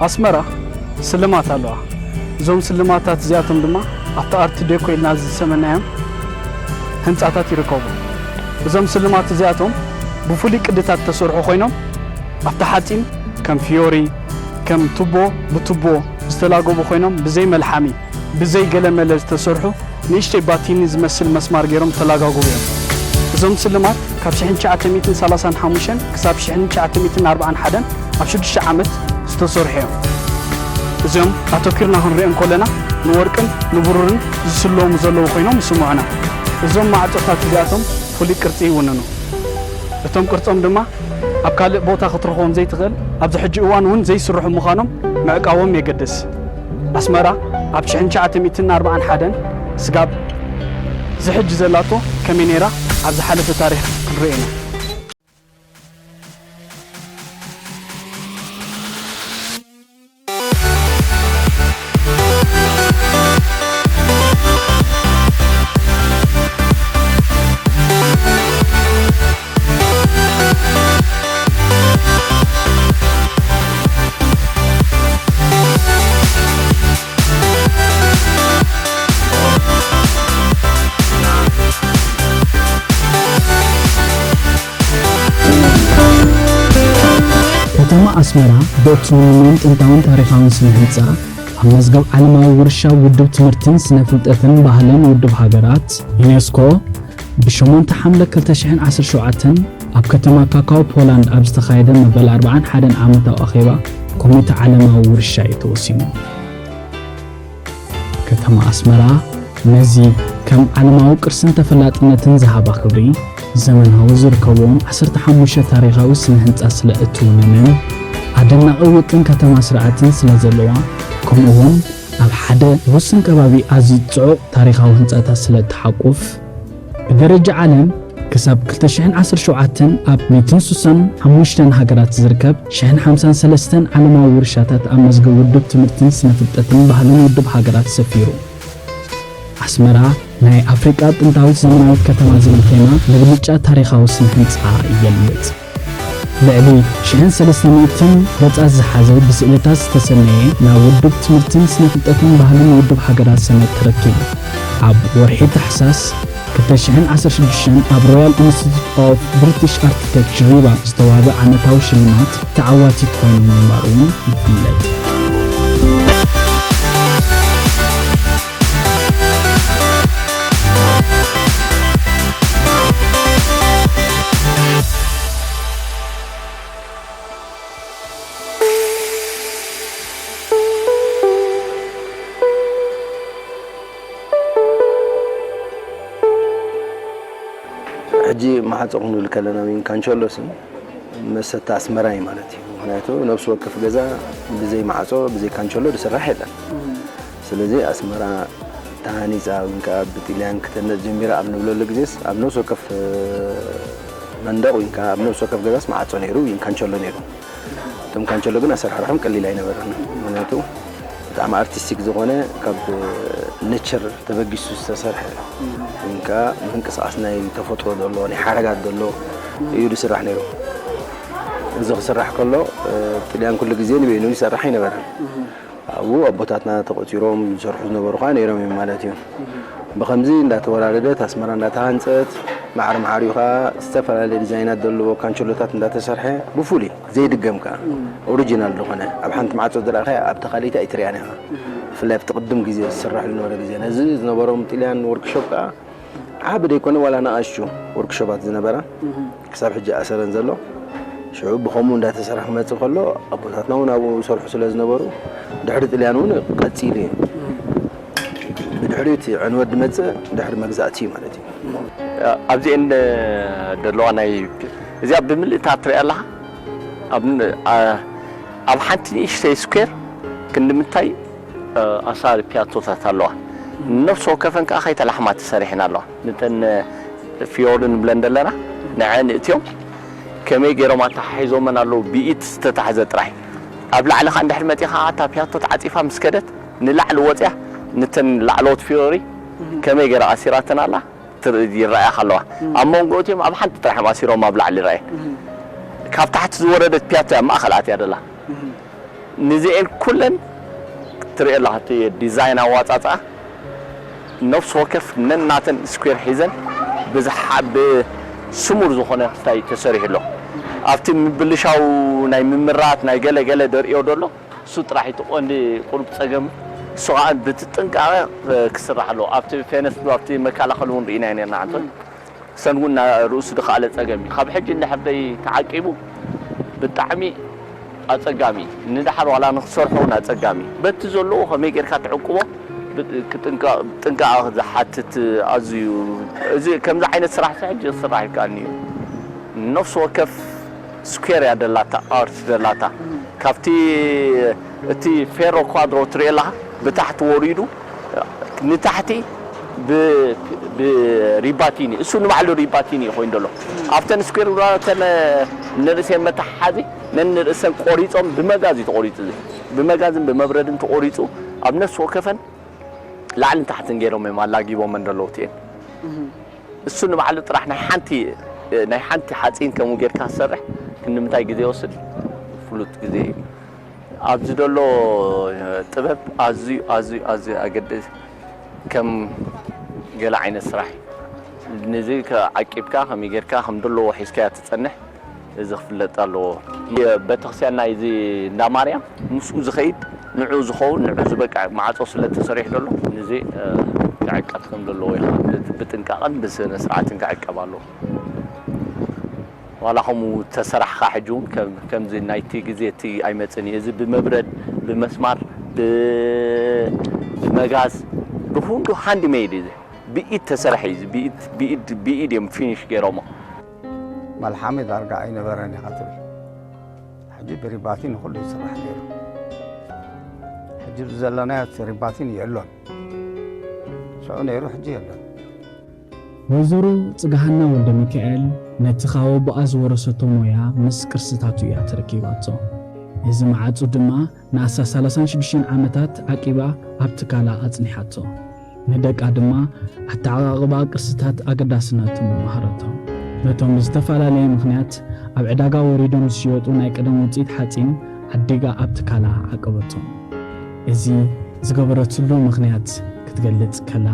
ኣስመራ ስልማት ኣለዋ። እዞም ስልማታት እዚኣቶም ድማ ኣብቲ ኣርት ዴኮ ኢልና ዝሰመናዮም ህንጻታት ይርከቡ። እዞም ስልማት እዚኣቶም ብፍሉይ ቅድታት ዝተሰርሑ ኮይኖም፣ ኣብቲ ሓጺን ከም ፊዮሪ፣ ከም ቱቦ ብቱቦ ዝተላገቡ ኮይኖም፣ ብዘይ መልሓሚ፣ ብዘይ ገለመለ ዝተሰርሑ ንእሽተይ ባቲኒ ዝመስል መስማር ገይሮም ዝተላጋግቡ እዮም። እዞም ስልማት ካብ ሽሕን ትሽዓተ ሚእትን ሰላሳን ሓሙሽተን ክሳብ ሽሕን ትሽዓተ ሚእትን ኣርባዓን ሓደን ኣብ ሽዱሽተ ዓመት ዝተሰርሑ እዮም። እዚኦም ኣተኲርና ክንሪኦ እንከለና ንወርቅን ንብሩርን ዝስለሙ ዘለዉ ኮይኖም ይስምዑና። እዞም ማዕጾታት እዚኣቶም ፍሉይ ቅርጺ ይውንኑ። እቶም ቅርጾም ድማ ኣብ ካልእ ቦታ ክትረኽቦም ዘይትኽእል፣ ኣብዚ ሕጂ እዋን እውን ዘይስርሑ ምዃኖም ምዕቃቦም የገድስ። ኣስመራ ኣብ ሽሕን ትሽዓተ ሚእትን ኣርባዓን ሓደን ስጋብ ዝሕጂ ዘላቶ ከመይ ነይራ ኣብ ዝሓለፈ ታሪኽ ክንርኢ ኢና። ከተማ ኣስመራ ብእቲ ውንንን ጥንታውን ታሪኻውን ስነ ህንጻ ኣብ መዝገብ ዓለማዊ ውርሻ ውድብ ትምህርትን ስነ ፍልጠትን ባህልን ውድብ ሃገራት ዩኔስኮ ብሸሞንተ ሓምለ ክልተ ሽሕን ዓሰርተ ሸውዓተን ኣብ ከተማ ካካው ፖላንድ ኣብ ዝተኻየደ መበል ኣርባዓን ሓደን ዓመታዊ ኣኼባ ኮሚተ ዓለማዊ ውርሻ እዩ ተወሲኑ። ከተማ ኣስመራ ነዚ ከም ዓለማዊ ቅርስን ተፈላጥነትን ዝሃባ ክብሪ፣ ዘመናዊ ዝርከብዎም ዓሰርተ ሓሙሽተ ታሪኻዊ ስነ ህንጻ ስለ እትውንንን ኣደናቒ ውጥን ከተማ ስርዓትን ስለ ዘለዋ፣ ከምኡ'ውን ኣብ ሓደ ውሱን ከባቢ ኣዝዩ ጽዑቕ ታሪኻዊ ህንጻታት ስለ እትሓቁፍ፣ ብደረጃ ዓለም ክሳብ ክልተ ሽሕን ዓሰርተ ሸውዓተን ኣብ ሚእትን ስሳን ሓሙሽተን ሃገራት ዝርከብ ሽሕን ሓምሳን ሰለስተን ዓለማዊ ውርሻታት ኣብ መዝገብ ውድብ ትምህርትን ስነ ፍልጠትን ባህልን ውድብ ሃገራት ሰፊሩ። ኣስመራ ናይ ኣፍሪቃ ጥንታዊት ዘመናዊት ከተማ ዝብል ቴማ ንብልጫ ታሪኻዊ ስነ ህንጻ ይገልጽ። ልዕሊ ሽሕን ሰለስተ ሚእትን ገጻት ዝሓዘ ብስእልታት ዝተሰነየ ናብ ውድብ ትምህርትን ስነ ፍልጠትን ባህልን ውድብ ሃገራት ሰነድ ተረኪቡ። ኣብ ወርሒ ታሕሳስ ክልተ ሽሕን ዓሰርተ ሽዱሽተን ኣብ ሮያል ኢንስቲትዩት ኦፍ ብሪቲሽ ኣርኪቴክቸር ሪባ ዝተዋህበ ዓመታዊ ሽልማት ተዓዋቲት ኮይኑ ምንባሩ እውን ይፍለጥ። ሕጂ ማዕጾ ክንብል ከለና፣ ወይን ካንቸሎሲ መሰታ ኣስመራ እዩ ማለት እዩ። ምኽንያቱ ነፍሲ ወከፍ ገዛ ብዘይ ማዕጾ፣ ብዘይ ካንቸሎ ዝስራሕ የለን። ስለዚ ኣስመራ ተሃኒጻ ወይን ከኣ ብጥልያን ክተነጽ ጀሚራ ኣብ ንብለሉ ግዜስ፣ ኣብ ነፍሲ ወከፍ መንደቕ ወይን ከኣ ኣብ ነፍሲ ወከፍ ገዛስ ማዕጾ ነይሩ ወይን ካንቸሎ ነይሩ። እቶም ካንቸሎ ግን ኣሰራርሖም ቀሊል ኣይነበረን። ምኽንያቱ ብጣዕሚ ኣርቲስቲክ ዝኾነ፣ ካብ ኔቸር ተበጊሱ ዝተሰርሐ፣ ወይን ከኣ ምንቅስቓስ ናይ ተፈጥሮ ዘሎ፣ ናይ ሓረጋት ዘሎ እዩ ዝስራሕ ነይሩ። እዚ ክስራሕ ከሎ፣ እ፣ ጥልያን ኩሉ ግዜ ንበይኑ ይሰርሕ ኣይነበረን። ኣብኡ ኣቦታትና ተቖጺሮም ዝሰርሑ ዝነበሩ ኸኣ ነይሮም እዮም ማለት እዩ። ብኸምዚ እንዳተወራረደት፣ ኣስመራ እንዳተሃንጸት፣ ማዕረ ማዕሪኡ ኸኣ ዝተፈላለየ ዲዛይናት ዘለዎ ካንቸሎታት እንዳተሰርሐ፣ ብፍሉይ ዘይድገም ከኣ፣ ኦሪጂናል ዝኾነ፣ ኣብ ሓንቲ ማዕጾ ዝረኣኻያ ኣብታ ካልኣይቲ ኣይትሪኣን ኢኻ። ብፍላይ ኣብቲ ቅድም ግዜ ዝስራሕ ዝነበረ ግዜ፣ ነዚ ዝነበሮም ጥልያን ወርክሾፕ ከኣ ዓቢ ደይኮነ ዋላ ንኣሽቱ ወርክሾፓት ዝነበራ ክሳብ ሕጂ ኣሰረን ዘሎ። ሽዑ ብኸምኡ እንዳተሰርሐ ክመጽእ ከሎ ኣቦታትና እውን ኣብኡ ይሰርሑ ስለ ዝነበሩ ድሕሪ ጥልያን እውን ቀጺሉ እዩ። ብድሕሪኡ እቲ ዕንወት ዝመጽእ ድሕሪ መግዛእቲ እዩ ማለት እዩ። ኣብዚአን ዘለዋ ናይ እዚኣ ብምልእታ ትሪኣ ኣለኻ። ኣብ ን-፣ ኣ-፣ ኣብ ሓንቲ ንእሽተይ ስኩዌር ክንዲ ምንታይ ኣሳሪ ፒያቶታት ኣለዋ። ነፍሲ ወከፈን ከኣ ከይተላሕማ ተሰሪሐን ኣለዋ። ነተን ፊዮሪ ንብለን ዘለና ንዐን እትዮም ከመይ ገይሮም ኣተሓሒዞመን ኣለዉ፣ ብኢድ ዝተታሕዘ ጥራይ። ኣብ ላዕሊ ከኣ እንድሕር መጺኻ እታ ፒያቶ ተዓጺፋ ምስ ከደት ንላዕሊ ወጽያ ነተን ላዕለዎት ፊዮሪ ከመይ ገይራ ኣሲራተን ኣላ ትር-፣ ይረኣያኻ ኣለዋ። ኣብ መንጎ እትዮም ኣብ ሓንቲ ጥራሕ እዮም ኣሲሮም ኣብ ላዕሊ ይረኣየ። ካብ ታሕቲ ዝወረደት ፒያቶ እያ ኣብ ማእከል ኣትያ ዘላ። ንዚኤን ኩለን ትሪኦ ኣለኻ፣ እቲ ዲዛይን ኣዋፃፅኣ ነፍሲ ወከፍ ነናተን ስኩዌር ሒዘን ብዝሓ ብስሙር ዝኾነ ክስታይ ተሰሪሑ ኣሎ። ኣብቲ ምብልሻው ናይ ምምራት ናይ ገለ ገለ ደርእዮ ደሎ እሱ ጥራሕ እቲ ቀንዲ ቁሩብ ጸገም እሱ ከዓ ብትጥንቃቐ ክስራሕ ኣለዎ። ኣብቲ ፌነስ ኣብቲ መከላኸሊ እውን ርኢና ነርና ዓንቶን ሰን እውን ርእሱ ዝኸኣለ ጸገም እዩ። ካብ ሕጂ እንድሕር ደይ ተዓቂቡ ብጣዕሚ ኣጸጋሚ ንድሓር ዋላ ንክሰርሖ እውን ኣጸጋሚ በቲ ዘለዎ ከመይ ጌርካ ትዕቅቦ ጥንቃቐ ዝሓትት ኣዝዩ እዚ ከምዚ ዓይነት ስራሕ ሕጂ ክስራሕ ይከኣልኒ እዩ። ነፍሲ ወከፍ ስኩዌር እያ ደላታ ኣርት ደላታ ካብቲ እቲ ፌሮ ኳድሮ ትሪኦ ኣለኻ ብታሕቲ ወሪዱ ንታሕቲ ብሪባቲኒ እሱ ንባዕሉ ሪባቲኒ እዩ ኮይኑ ዘሎ ኣብተን ስኩዌር ተን ንርእሰን መተሓሓዚ ነንርእሰን ቆሪፆም ብመጋዝ እዩ ተቆሪፁ እዚ ብመጋዝን ብመብረድን ተቆሪፁ ኣብ ነፍሲ ወከፈን ላዕልን ታሕትን ገይሮም እዮም ኣላጊቦመን ዘለዉ እቲኤን እሱ ንባዕሉ ጥራሕ ናይ ሓንቲ ናይ ሓንቲ ሓፂን ከምኡ ጌርካ ዝሰርሕ ክንዲ ምንታይ ግዜ ይወስድ ፍሉጥ ግዜ እዩ ኣብዚ ዘሎ ጥበብ ኣዝዩ ኣዝዩ ኣዝዩ ኣገደሲ ከም ገለ ዓይነት ስራሕ እዩ ነዚ ዓቂብካ ከመይ ጌርካ ከም ዘለዎ ሒዝካያ ትፀንሕ እዚ ክፍለጥ ኣለዎ። ቤተክርስትያን ናይዚ እንዳ ማርያም ምስኡ ዝኸይድ ንዑ ዝኸውን ንዑ ዝበቅዕ ማዕፆ ስለ ተሰሪሑ ዘሎ ንዚ ክዕቀብ ከም ዘለዎ ኢኻ ብጥንቃቐን ብስነ ስርዓትን ክዕቀብ ኣለዎ። ዋላ ከምኡ ተሰራሕኻ ሕጂ እውን ከምዚ ናይቲ ግዜ እቲ ኣይመፅን እዩ። እዚ ብመብረድ ብመስማር ብመጋዝ ብኩንዱ ሃንድ ሜድ እዩ። ብኢድ ተሰርሐ እዩ። ብኢድ ብኢድ ብኢድ እዮም ፊኒሽ ገይሮሞ። መልሓሚ ዳርጋ ኣይነበረን ኢኻ ትብል። ሕጂ ብሪባቲ ንኹሉ ይስራሕ ነይሩ። ሕጂ ዘለናዮ እቲ ሪባቲን የሎን። ሽዑ ነይሩ ሕጂ የሎን። ወይዘሮ ጽግሃና ወልደሚካኤል ነቲ ካብ ኣቦኣ ዝወረሰቶ ሞያ ምስ ቅርስታቱ እያ ተረኪባቶ። እዚ መዓጹ ድማ ንኣስታት ሰላሳን ሽዱሽተን ዓመታት ዓቂባ ኣብ ትካላ ኣጽኒሓቶ። ንደቃ ድማ ኣተዓቓቕባ ቅርስታት ኣገዳስነቱ መሃረቶ። ነቶም ብዝተፈላለየ ምኽንያት ኣብ ዕዳጋ ወሪዶም ዝሽየጡ ናይ ቀደም ውጽኢት ሓጺን ዓዲጋ ኣብ ትካላ ዓቀበቶም። እዚ ዝገበረትሉ ምኽንያት ክትገልጽ ከላ፣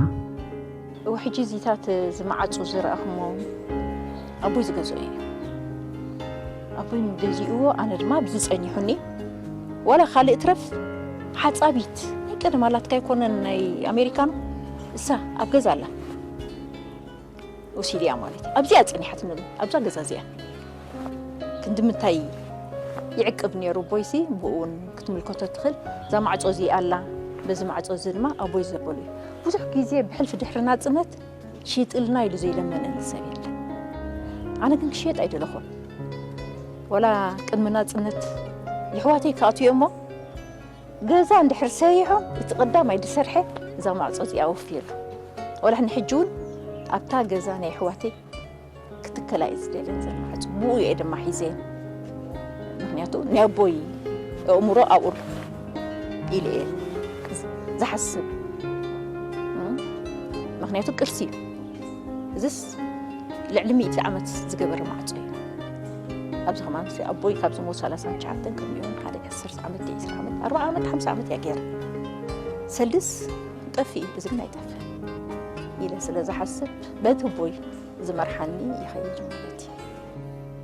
እወ ሕጂ እዚታት እዚ መዓጹ ዝረኣኽሞ ኣቦይ ዝገዝኦ እዩ። ኣቦይ ገዚእዎ ኣነ ድማ ኣብዚ ጸኒሑኒ ዋላ ካልእ ትረፍ ሓጻቢት ናይ ቀደም ኣላትካ ኣይኮነን ናይ ኣሜሪካኖ እሳ ኣብ ገዛ ኣላ ወሲድያ ማለት እዩ ኣብዚኣ ጸኒሓትኒ ኣብዛ ገዛ እዚኣ ክንዲ ምንታይ ይዕቅብ ነይሩ ኣቦይሲ ብኡ እውን ክትምልከቶ ትኽእል እዛ ማዕጾ እዚኣ ኣላ በዚ ማዕጾ እዚ ድማ ኣቦይ ዘበሉ እዩ ብዙሕ ግዜ ብሕልፊ ድሕሪ ናጽነት ሽይጥልና ኢሉ ዘይለመነኒ ሰብ የለን ኣነ ግን ክሽየጥ ኣይደለኹን ወላ ቅድሚ ናጽነት የሕዋተይ ክኣትዮ እሞ ገዛ እንድሕር ሰሪሖም እቲ ቀዳማይ ዝሰርሐ እዛ ማዕጾ እዚኣ ወፍየሉ ወላ ንሕጂ እውን ኣብታ ገዛ ናይ ኣሕዋተይ ክትከላ እየ ዝደልን ዘማዕጹ ብኡ እየ ድማ ሒዘን ምክንያቱ ናይ ኣቦይ ኣእምሮ ኣብኡ ኣሎ ኢለ እየ ዝሓስብ ምክንያቱ ቅርሲ እዩ እዚስ ልዕሊ ሚእቲ ዓመት ዝገበረ ማዕጾ እዩ ኣብዚ ከማን ኣቦይ ካብዚ ሞ ሰላሳን ትሽዓተን ከምኡ ሓደ ዓሰርተ ዓመት ዕስራ ዓመት ኣርባዓ ዓመት ሓምሳ ዓመት እያ ገይራ ሰልድስ ጠፊ እዩ እዚ ግን ኣይጠፍእን ኢለ ስለ ዝሓስብ በቲ ኣቦይ ዝመርሓኒ ይኸይድ ማለት እዩ።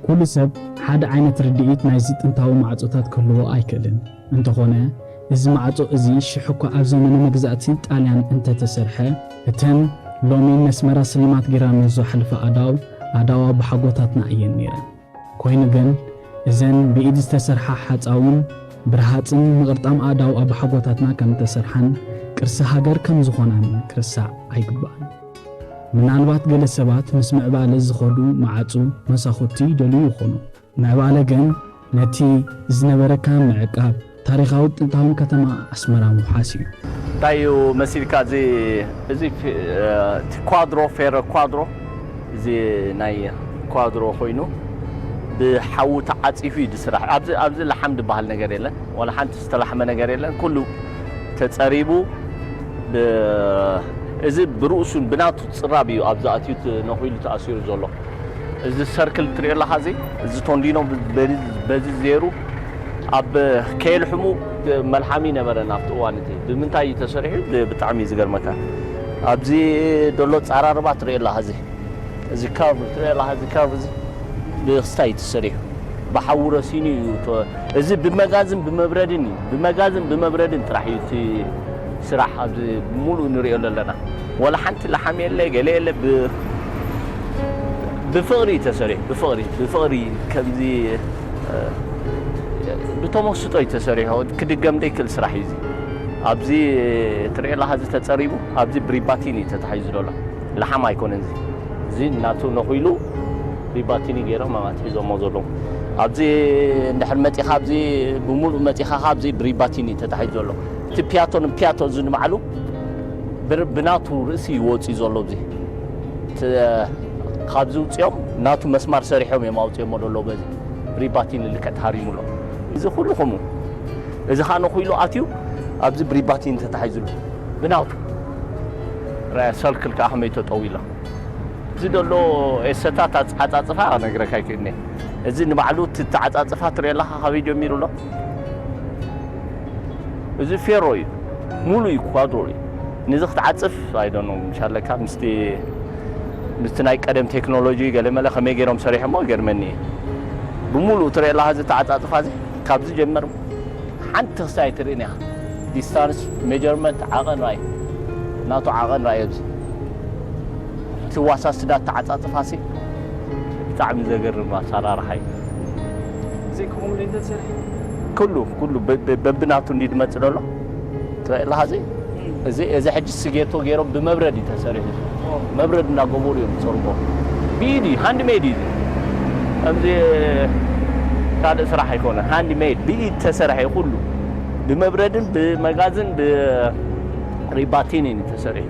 ኩሉ ሰብ ሓደ ዓይነት ርድኢት ናይዚ ጥንታዊ ማዕጾታት ክህልዎ ኣይክእልን። እንተኾነ፣ እዚ ማዕጾ እዚ ሽሕ እኳ ኣብ ዘመነ መግዛእቲ ጣልያን እንተተሰርሐ፣ እተን ሎሚ ነስመራ ስልማት ጌራን ዝሓልፋ ኣእዳው፣ ኣእዳው ኣቦሓጎታትና እየን ነይረን። ኮይኑ ግን፣ እዘን ብኢድ ዝተሰርሓ ሓጻውን ብረሃጽን ምቕርጣም ኣእዳው ኣቦሓጎታትና ከም እተሰርሓን ቅርሲ ሃገር ከም ዝኾናን ክርሳዕ ኣይግባእን። ምናልባት ገለ ሰባት ምስ ምዕባለ ዝኸዱ መዓጹ መሳኹቲ ይደልዩ ይኾኑ። ምዕባለ ግን ነቲ ዝነበረካ ምዕቃብ፣ ታሪኻዊ ጥንታውን ከተማ ኣስመራ ምውሓስ እዩ። እንታይ እዩ መሲልካ እዚ እዚ እቲ ኳድሮ ፌረ ኳድሮ እዚ ናይ ኳድሮ ኮይኑ ብሓዊ ተዓፂፉ እዩ ዝስራሕ ኣብዚ ኣብዚ ለሓም ዝበሃል ነገር የለን ዋላ ሓንቲ ዝተላሕመ ነገር የለን ኩሉ ተፀሪቡ እዚ ብርእሱን ብናቱ ፅራብ እዩ ኣብዚ ኣትዩ ነኺሉ ተኣሲሩ ዘሎ እዚ ሰርክል ትሪኦ ኣለኻ እዚ እዚ ቶንዲኖ በዚ ዜሩ ኣብ ከየልሕሙ መልሓሚ ነበረ ናብቲ እዋን እቲ። ብምንታይ እዩ ተሰሪሑ? ብ-፣ ብጣዕሚ እዩ ዝገርመካ። ኣብዚ ደሎ ጻራርባ ትርእየላ፣ እዚ፣ እዚ ካርቭ ትርእየላ፣ እዚ ካርቭ እዚ ብክስታይ እዩ ተሰሪሑ። ብሓዊ ረሲኑ እዩ ተ-፣ እዚ ብመጋዝን ብመብረድን እዩ። ብመጋዝን ብመብረድን ጥራሕ እዩ እቲ ስራሕ ኣብዚ ብምሉእ ንሪኦ ዘለና። ወላ ሓንቲ ለሓም የለ፣ ገለ የለ፣ ብ-፣ ብፍቕሪ እዩ ተሰሪሑ፣ ብፍቕሪ፣ ብፍቕሪ ከምዚ፣ እ፣ ብተመስጦ እዩ ተሰሪሑ። ክድገም ዘይክእል ስራሕ እዩ እዚ። ኣብዚ ትርእየላ፣ እዚ ተጸሪቡ፣ ኣብዚ ብሪባቲን እዩ ተታሒዙ ዘሎ። ለሓም ኣይኮነን እዚ። እዚ እናቱ ነኹኢሉ ብሪባቲኒ ገይሮም እዮም ኣትሒዞሞ ዘለዉ። ኣብዚ እንድሕር መጺኻ፣ ኣብዚ ብምሉእ መጺኻ፣ ኣብዚ ብሪባቲኒ ተታሒዙ ዘሎ። እቲ ፒያቶ ንፒያቶ እዚ ንባዕሉ ብር-፣ ብናቱ ርእሲ እዩ ወጺኡ ዘሎ። ኣብዚ እቲ፣ ካብዚ ውጽኦም ናቱ መስማር ሰሪሖም እዮም ኣውጺኦሞ ዘለዉ። በዚ ብሪባቲኒ ልክዕ ተሃሪሙ ኣሎ። እዚ ኩሉ ከምኡ። እዚ ኸኣ ነኹኢሉ ኣትዩ ኣብዚ ብሪባቲኒ ተታሒዙሉ ብናቱ። ራያ ሰርክል ከኣ ከመይ ተጠዊላ። እዚ ዘሎ ኤሰታት ኣጽ-፣ ኣጻጽፋ ክነግረካ ኣይክእልኒ። እዚ ንባዕሉ እቲ ኣተዓጻጽፋ ትርእየለኻ ካበይ ጀሚሩ ኣሎ? እዚ ፌሮ እዩ። ሙሉ እዩ፣ ኳድሮ እዩ። ንዚ ክትዓጽፍ፣ I don't know፣ ምሻለካ ምስቲ፣ ምስቲ ናይ ቀደም ቴክኖሎጂ ገለ መለ ከመይ ገይሮም ሰሪሖሞ ይገርመኒ እዩ። ብሙሉ ትርእየለኻ እዚ ኣተዓጻጽፋ እዚ ካብ ዝጀመር ሓንቲ ክስታይ ኣይትርእን ኢኻ። ዲስታንስ፣ ሜጀርመንት፣ ዓቐን ራእይ። ናቱ ዓቐን ራእይ ኣብዚ። እቲ ዋሳስዳ ኣተዓጻጽፋሲ ብጣዕሚ ዘገርም ኣሰራርሓ እዩ። እዚ ከምኡ ኢሉ እንተተሰርሐ? ኩሉ፣ ኩሉ በ-፣ በ-፣ በብናቱ እንዲ ድመጽእ ዘሎ። ትረአ ኣለኻ እዚ? እዚ፣ እዚ ሕጂ ስጌቶ ገይሮም ብመብረድ እዩ ተሰሪሑ። ኦ። መብረድ እናገበሩ እዮም ዝሰርሑ። ብኢድ እዩ፣ ሃንድ ሜድ እዩ እዚ። ከምዚ ካልእ ስራሕ ኣይኮነን። ሃንድ ሜድ፣ ብኢድ ተሰርሐ እዩ ኩሉ። ብመብረድን ብመጋዝን ብሪባቲንን እዩ ተሰሪሑ።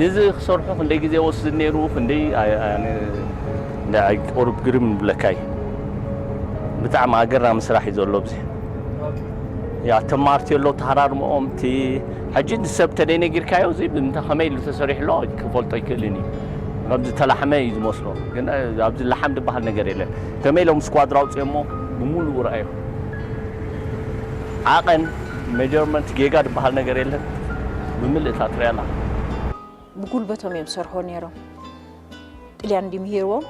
ንዚ ክሰርሑ ክንደይ ግዜ ወስድ ነይሩ፣ ክንደይ፣ ኣይ-፣ ኣይ-፣ ኣነ፣ ንዓይ ቁሩብ ግርም ይብለካ እዩ። ብጣዕሚ ኣገራሚ ስራሕ እዩ ዘሎ ኣብዚ። ያ፣ ተማርቲ ኣሎ፣ ተሃራርምኦም፣ እቲ ሕጂ ንሰብ ተደይነጊርካዮ፣ እዚ ብምንታይ ከመይ ኢሉ ተሰሪሑ ኣሎ ክፈልጦ ኣይክእልን እዩ። ከምዚ ተላሕመ እዩ ዝመስሎ። ግን፣ እ፣ ኣብዚ ለሓም ዝበሃል ነገር የለን። ከመይ ኢሎም ስኳድራ ኣውፅኦሞ ብምሉኡ ረኣዮ። ዓቐን፣ ሜጀርመንት፣ ጌጋ ዝበሃል ነገር የለን። ብምልእታ ትሪኣላ። ብጉልበቶም እዮም ዝሰርሑ ነይሮም። ጥልያን ድዩ ምሂርዎም?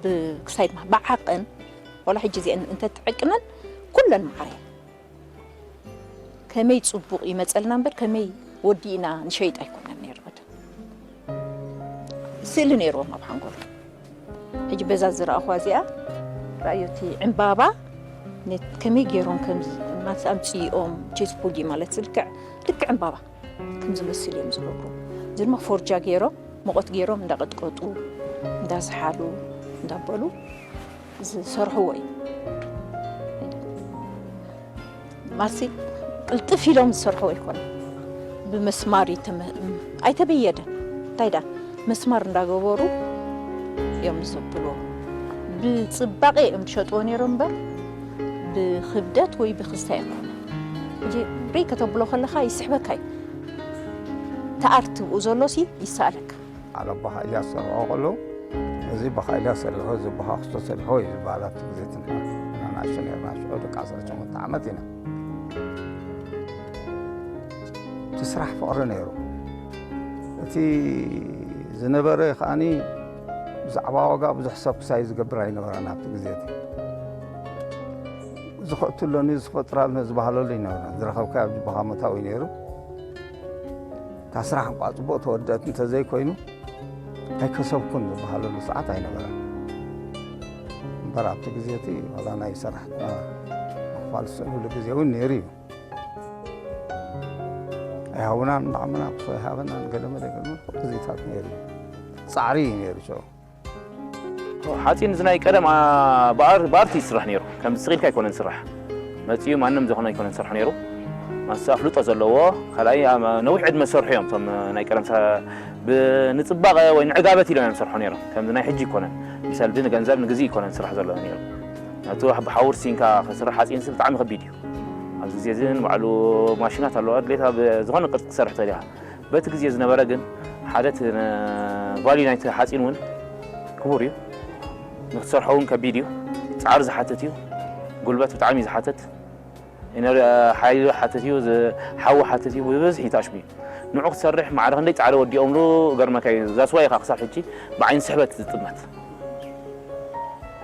ብ-፣ ክሳይ ድማ ብዓቐን፣ ዋላ ሕጂ እዚአን እንተትዕቅነን ኩለን መዓረ። ከመይ ጽቡቕ ይመጸልና እምበር ከመይ ወዲእና ንሸይጥ ኣይኮነን ነይሩ። ስእሊ ነይርዎም ኣብ ሓንጎሎም። ሕጂ በዛ ዝረኣኹዋ እዚኣ፣ ረኣዮ፣ እቲ ዕምባባ ነ-፣ ከመይ ገይሮም ከም ዝ-፣ ማለት ኣምጽኦም፣ ቼስት ቡጊ ማለት ልክዕ፣ ልክዕ ዕምባባ ከም ዝመስል እዮም ዝገብሩ። እዚ ድማ ፎርጃ ገይሮም፣ ሙቐት ገይሮም እንዳቐጥቀጡ፣ እንዳዝሓሉ፣ እንዳበሉ ዝሰርሕዎ እዩ። ማሲ ቅልጥፍ ኢሎም ዝሰርሕዎ ኣይኮነን። ብመስማር ይተመ-፣ ኣይተበየደን። እንታይ ዳ መስማር እንዳገበሩ እዮም ዘብልዎ። ብጽባቐ እዮም ዝሸጥዎ ነይሮም እምበር ብክብደት ወይ ብክስታይ ኣይኮነን። ሕጂ ሪእ ከተብሎ ከለኻ ይስሕበካ እዩ። እቲ ኣርት ብኡ ዘሎሲ ይሰኣለካ። ዓለባ ኢልያስ ዝሰርሖ ከለዉ፣ እዚ ባኻ ኢልያስ ሰሪሖ፣ እዚ ባኻ ክስቶ ሰሪሖ እዩ ዝበሃል። ኣብቲ ግዜ እቲ ንሕና ኣናእሽቱ ነርና፣ ሽዑ ደቂ ዓሰርተ ሸሞንተ ዓመት ኢና። እቲ ስራሕ ፍቕሪ ነይሩ። እቲ ዝነበረ ከኣኒ ብዛዕባ ዋጋ ብዙሕ ሰብ ክሳይ ዝገብር ኣይነበረን ኣብቲ ግዜ እቲ። እዚ ከእቱ ኣሎኒ፣ እዚ ክፈጥር ኣሎኒ ዝበሃለሉ ኣይነበረን። ዝረኸብካዮ ኣብ ጅባኻ ምእታው እዩ ነይሩ። እታ ስራሕ እንቋ ጽቡቕ ተወደአት እንተዘይኮይኑ፣ ኣይከሰብኩን ዝበሃለሉ ሰዓት ኣይነበረን። እምበር ኣብቲ ግዜ እቲ ዋላ ናይ ሰራሕትና ምኽፋል ዝስእንሉ ግዜ እውን ነይሩ እዩ። ኣይሃቡናን፣ ንዓምና ክሶ ኣይሃበናን፣ ገለ መለ፣ ገለ መለ፣ ኩሉ ግዜታት ነይሩ እዩ። ጻዕሪ እዩ ነይሩ ሽዑ። ሓጺን እዚ ናይ ቀደም፣ ኣ፣ ብኣር-፣ ብኣርቲ ይስራሕ ነይሩ። ከምዚ ስቕ ኢልካ ኣይኮነን ዝስራሕ። መጺኡ ማንም ዝኾነ ኣይኮነን ዝሰርሖ ነይሩ። ማስ ኣፍልጦ ዘለዎ፣ ካልኣይ፣ ኣ፣ ነዊሕ ዕድመ ዝሰርሑ እዮም። እቶም ናይ ቀደም ስራ ብ-፣ ንጽባቐ ወይ ንዕጋበት ኢሎም እዮም ዝሰርሑ ነይሮም። ከምዚ ናይ ሕጂ ኣይኮነን። ንሰልዲ፣ ንገንዘብ፣ ንግዜ ኣይኮነን ዝስራሕ ዘሎ ነይሩ። ነቲ ብሓዊ ርሲንካ ክስራሕ ሓጺን ሲ ብጣዕሚ ከቢድ እዩ። ኣብዚ ግዜ እዚ ንባዕሉ ማሽናት ኣለዋ። ኣድሌታ ብዝኾነ ቅርጺ ክሰርሕ ትኽእል ኢኻ። በቲ ግዜ ዝነበረ ግን ሓደ እቲ ነ-፣ ቫልዩ ናይቲ ሓጺን እውን ክቡር እዩ። ንክትሰርሖ እውን ከቢድ እዩ። ጻዕሪ ዝሓትት እዩ። ጉልበት ብጣዕሚ እዩ ዝሓተት። ኢነር-፣ ሓይሊ ሓተት እዩ፣ ዝ-፣ ሓዊ ሓተት እዩ፣ ብብዝሒ ታሽሙ እዩ። ንዑ ክትሰርሕ ማዕረ ክንደይ ጻዕሪ ወዲኦምሉ ገርመካ እዩ። ዛስዋ ኢኻ ክሳብ ሕጂ ብዓይኒ ስሕበት ዝጥመት።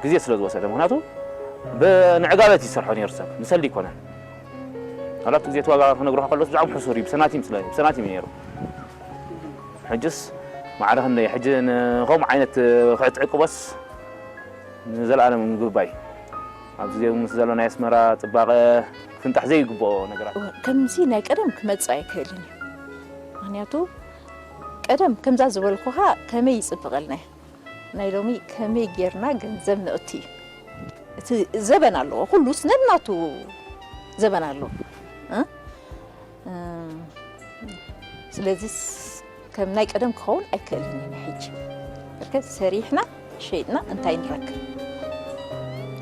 ግዜ ስለ ዝወሰደ፣ ምኽንያቱ ብንዕጋበት ይሰርሖ ነይሩ ሰብ፣ ንሰልዲ ይኮነን። ኣብ ኣብቲ ግዜ እቲ ዋጋ ክነግረኻ ከሎስ ብጣዕሚ ሕሱር እዩ፣ ብሰናቲም ስለ፣ ብሰናቲም እዩ ነይሩ። ሕጅስ ማዕረ ክንደይ፣ ሕጂ ንኸምኡ ዓይነት ክዕጥዕቅቦስ ንዘለኣለም ምግባይ። ኣብዚ ግዜ ምስ ዘሎ ናይ ኣስመራ ጽባቐ ፍንጣሕ ዘይግብኦ ነገራት። ከምዚ ናይ ቀደም ክመጽእ ኣይክእልን እዩ። ምኽንያቱ ቀደም ከምዛ ዝበልኩኻ ከመይ ይጽብቐልና እዩ። ናይ ሎሚ ከመይ ጌርና ገንዘብ ነእቱ እዩ። እቲ ዘበን ኣለዎ፣ ኩሉስ ነናቱ ዘበን ኣለዎ። እ? እ፣ ስለዚስ ከም ናይ ቀደም ክኸውን ኣይክእልን እዩ ናይ ሕጂ። በርከት ሰሪሕና ሸይጥና እንታይ ንረክብ?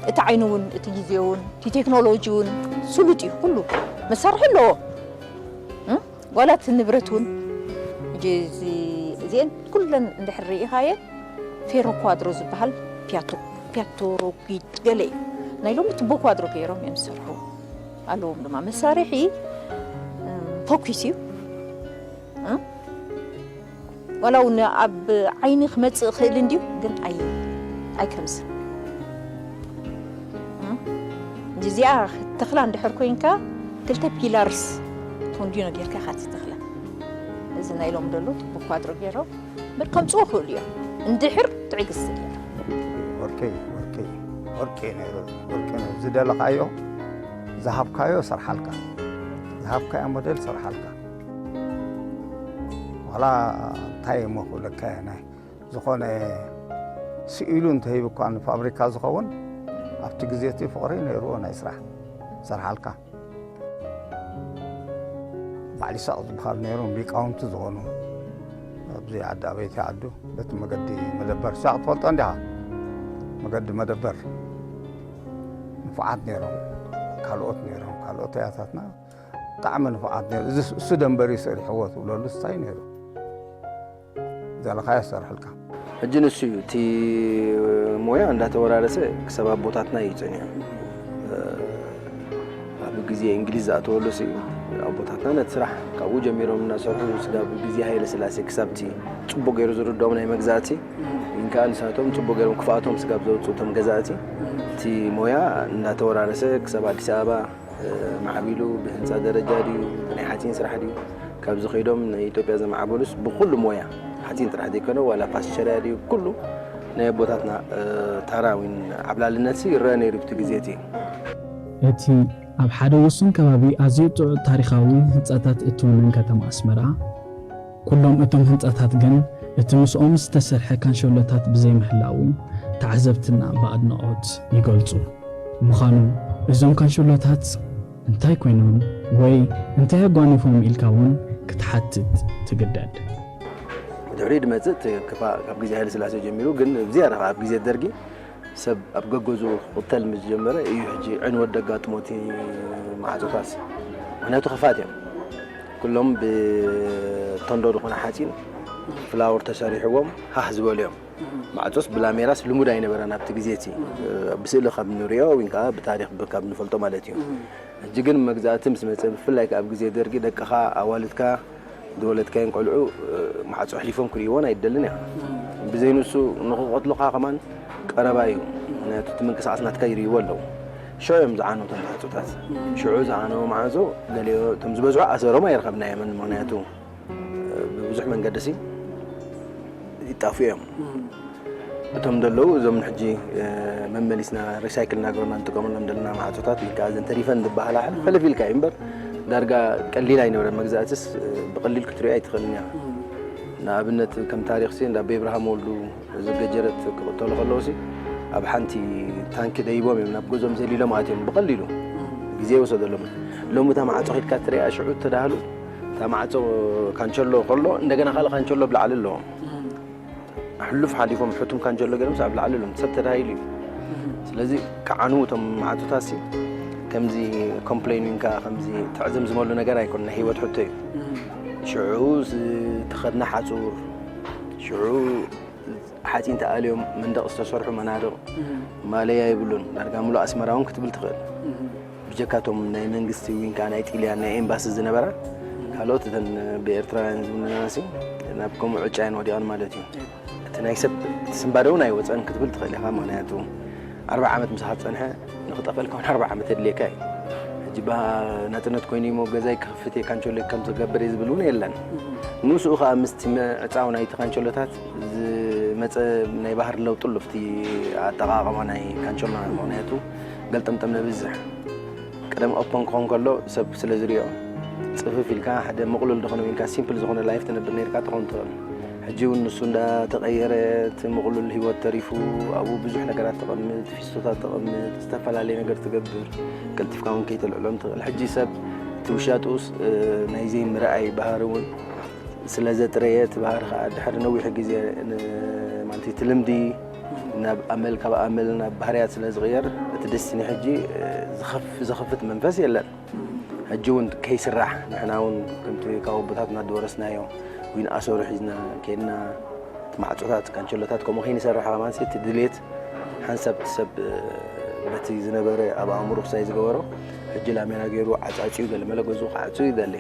እቲ ዓይኒ እውን፣ እቲ ግዜ እውን፣ እቲ ቴክኖሎጂ እውን ስሉጥ እዩ። ኩሉ መሳርሒ ኣለዎ። እ? ዋላ እቲ ንብረት እውን፣ ሕጂ እዚ፣ እዚአን ኩለን እንድሕር ርኢኻየን፣ ፌሮ ኳድሮ ዝበሃል ፒያቶ፣ ፒያቶ ሮኪድ ገለ እዩ። ናይ ሎሚ ቱቦ ኳድሮ ገይሮም እዮም ዝሰርሑ። ኣለዎም ድማ መሳርሒ፣ እም፣ ፈኲስ እዩ። እ? ዋላ እውን ኣብ ዓይኒ ክመጽእ ክእል እንድዩ፣ ግን ኣይ-፣ ኣይከምዝን። እ? እዚኣ ተኽላ እንድሕር ኮይንካ፣ ክልተ ፒላርስ ኮንዲኖ ጌርካ ኢኻ ትተኽላ። እዚ ናይ ሎሚ ደሎ ቱቦ ኳድሮ ገይሮም፣ እምበር ከምጽኡ ክእሉ እዮም። እንድሕር ትዕግስቲ ገይሩ። ወርቂ፣ ወርቂ፣ ወርቂ ነይሩ። ወርቂ ነይሩ። ዝደለኻዮ፣ ዝሃብካዮ ሰርሓልካ። ዝሃብካዮ ሞዴል ሰርሓልካ። ዋላ እንታይ እሞ ክብለካ እየ፣ ናይ ዝኾነ ስኢሉ እንተሂቡ እኳ ንፋብሪካ ዝኸውን፣ ኣብቲ ግዜ እቲ ፍቕሪ ነይርዎ ናይ ስራሕ። ሰርሓልካ። በዓል ይስሐቅ ዝበሃሉ ነይሮም፣ ሊቃውንቲ ዝኾኑ። ኣብዚ ዓዲ ኣበይቲ ዓዱ፣ በቲ መገዲ መደበር፣ ይስሐቅ ትፈልጦ እንዲኻ? መገዲ መደበር ንፉዓት ነይሮም። ካልኦት ነይሮም፣ ካልኦት ኣያታትና ብጣዕሚ ንፉዓት ነይሮም። እዚ እሱ ደንበሪ ሰሪሕዎ ትብለሉ ስታይ ነይሩ። ዘለኻዮ ዝሰርሐልካ። ሕጂ ንሱ እዩ፣ እቲ ሞያ እንዳተወራረሰ ክሳብ ኣቦታትና እዩ ጸኒሑ። ኣብ ግዜ እንግሊዝ ዝኣተወሉ ሲ ኣቦታትና ነቲ ስራሕ ካብኡ ጀሚሮም እናሰርሑ፣ ስጋብ ግዜ ሃይለ ስላሴ ክሳብ እቲ ጽቡቅ ገይሩ ዝርድኦም ናይ መግዛእቲ፣ ኢንካ ንሳቶም ጽቡቅ ገይሮም ክፍኣቶም ስጋብ ዘውጽኡ እቶም ገዛእቲ፣ እቲ ሞያ እንዳተወራረሰ ክሳብ ኣዲስ ኣበባ ማዕቢሉ፣ ብህንጻ ደረጃ ድዩ፣ ብናይ ሓጺን ስራሕ ድዩ፣ ካብዚ ከይዶም ንኢትዮጵያ ዘማዕበሉስ ብኩሉ ሞያ፣ ሓጺን ጥራሕ ዘይኮነ፣ ዋላ ፓስቸርያ ድዩ፣ ኩሉ ናይ ኣቦታትና፣ እ፣ ታራ ወይ ዓብላልነትሲ ይረአ ነይሩ ብቲ ግዜ እቲ። እቲ ኣብ ሓደ ውሱን ከባቢ ኣዝዩ ጥዑይ ታሪኻዊ ህንጻታት እትውንን ከተማ ኣስመራ፣ ኩሎም እቶም ህንጻታት ግን እቲ ምስኦም ዝተሰርሐ ካንሸሎታት ብዘይምህላዉ፣ ተዓዘብትና ብኣድናቖት ይገልጹ። ምዃኑ፣ እዞም ካንሸሎታት እንታይ ኮይኖም ወይ እንታይ ኣጓኒፎም ኢልካ እውን ክትሓትት ትግደድ። ድሕሪኡ ድመጽእ እቲ ክፋእ ካብ ግዜ ሃይለ ስላሴ ጀሚሩ፣ ግን ብዝያዳ ከኣ ኣብ ግዜ ደርጊ ሰብ ኣብ ገገዝኡ ክቕተል ምስ ጀመረ እዩ ሕጂ ዕንወት ደጋጥሞ እቲ ማዕጾታት። ምኽንያቱ ክፋት እዮም። ኩሎም ብተንዶ ዝኾነ ሓጺን ፍላወር ተሰሪሕዎም ሃህ ዝበሉ እዮም። ማዕጾስ ብላሜራስ ልሙድ ኣይነበረን ኣብቲ ግዜ እቲ። ብስእሊ ካብ ንሪኦ ወይ ከዓ ብታሪኽ ብ-፣ ካብ ንፈልጦ ማለት እዩ። ሕጂ ግን መግዛእቲ ምስ መጸ፣ ብፍላይ ከዓ ኣብ ግዜ ደርጊ ደቅኻ፣ ኣዋልድካ፣ ዝወለድካዮን ቆልዑ፣ እ፣ ማዕጾ ኣሕሊፎም ክርእይዎን ኣይደልን ኢኻ። ብዘይ ንሱ ንኽቐትሉኻ ከማን ቀረባ እዩ። ምኽንያቱ እቲ ምንቅስቓስ ናትካ ይርእይዎ ኣለዉ። ሽዑ እዮም ዝዓነዉ እቶም ማዕጾታት። ሽዑ ዝዓነዉ ማዕጾ፣ ገሊኦ እቶም ዝበዝሑ ኣሰሮም ኣይረኸብናዮምን። ምኽንያቱ፣ እ፣ ብብዙሕ መንገዲ ሲ ይጣፍኡ እዮም። እቶም ዘለዉ እዞም ሕጂ፣ እ፣ መመሊስና ሪሳይክል እናገበርና ንጥቀመሎም ዘለና ማዕጾታት ወይ ከዓ እዘን ተሪፈን ዝበሃላ ሕልፍ ሕልፍ ኢልካ እዩ እምበር፣ ዳርጋ ቀሊል ኣይነበረን። መግዛእትስ፣ እ፣ ብቐሊል ክትሪኦ ኣይትኽእልን ኢኻ። ንኣብነት ከም ታሪኽሲ እንዳ ኣቦይ ኣብርሃም ወልዱ ዝገጀረት ክቕተሉ ከለዉሲ ኣብ ሓንቲ ታንኪ ደይቦም እዮም ናብ ገዝኦም ዘሊሎም ኣትዮም ብቐሊሉ። ግዜ ይወሰደሎም። ሎሚ እታ ማዕጾ ኺድካ ትሪኣ ሽዑ ተዳህሉ እታ ማዕጾ ካንቸሎ ከሎ እንደገና ካልእ ካንቸሎ ብላዕሊ ኣለዎም። ሕሉፍ ሓሊፎም ሕቱም ካንጀሎ ገይሮም ኣብ ላዕሊ ኢሎም ሰብ ተዳሂሉ እዩ። ስለዚ ክዓኑ እቶም ማዕጾታትሲ ከምዚ ኮምፕሌን ኢንካ ከምዚ ተዕዘምዝመሉ ነገር ኣይኮን፣ ናይ ህይወት ሕቶ እዩ። ሽዑ ዝተኸድነ ሓጹር፣ ሽዑ ሓጺን ተኣልዮም መንደቕ ዝተሰርሑ መናድቕ ማለያ የብሉን። ዳርጋ ምሉእ ኣስመራ እውን ክትብል ትኽእል። ብጀካቶም ናይ መንግስቲ ወይ ከዓ ናይ ጢልያን ናይ ኤምባሲ ዝነበራ ካልኦት እተን ብኤርትራውያን ዝምንናሲ ናብ ከምኡ ዕጫ እየን ወዲቐን ማለት እዩ። እቲ ናይ ሰብ እቲ ስንባደ እውን ኣይወፀን ክትብል ትኽእል ኢኻ። ምክንያቱ ኣርባዓ ዓመት ምሳኻ ዝፀንሐ ንክጠፈልካ እውን ኣርባዓ ዓመት የድልየካ እዩ። ሕጂ ባ ናፅነት ኮይኑ እሞ ገዛይ ክኽፍት እየ ካንቸሎ ከም ዝገብር እየ ዝብል እውን የለን። ንስኡ ከዓ ምስቲ ምዕፃው ናይቲ ካንቸሎታት ዝመፀ ናይ ባህሪ ለውጢ ኣሎ ኣብቲ ኣጠቓቕማ ናይ ካንቸሎና። ምክንያቱ ገልጠምጠም ነብዝሕ። ቀደም ኦፖን ክኾን ከሎ ሰብ ስለ ዝሪኦ ፅፍፍ ኢልካ ሓደ ምቕሉል ዝኾነ ወይ ከዓ ሲምፕል ዝኾነ ላይፍ ትነብር ነርካ ትኸውን ትኽእል። ሕጂ እውን ንሱ እንዳተቐየረ እቲ ምቕሉል ህይወት ተሪፉ ኣብኡ ብዙሕ ነገራት ተቐምጥ፣ ፊስቶታት ተቐምጥ፣ ዝተፈላለየ ነገር ትገብር፣ ቀልጢፍካ እውን ከይተልዕሎም ትኽእል። ሕጂ ሰብ እቲ ውሻጡስ ናይ ዘይምርኣይ ባህሪ እውን ስለ ዘጥረየ እቲ ባህሪ ከዓ ድሕሪ ነዊሕ ግዜ ን- ማለት እቲ ልምዲ ናብ ኣመል ካብ ኣመል ናብ ባህርያት ስለ ዝቕየር እቲ ደስቲኒ ሕጂ ዝኸፍ- ዘኸፍት መንፈስ የለን። ሕጂ እውን ከይስራሕ ንሕና እውን ከምቲ ካብ ኣቦታትና ዝወረስናዮ ዊን ኣሰሩ ሒዝና ከድና እቲ ማዕፆታት ካንቸሎታት ከምኡ ከይንሰርሕ ከማንሲ እቲ ድሌት ሓንሳብ እቲ ሰብ በቲ ዝነበረ ኣብ ኣእምሮ ክሳይ ዝገበሮ ሕጂ ላሜራ ገይሩ ዓፃፂኡ ገለ መለ ገዝኡ ክዓፁ ይደሊ።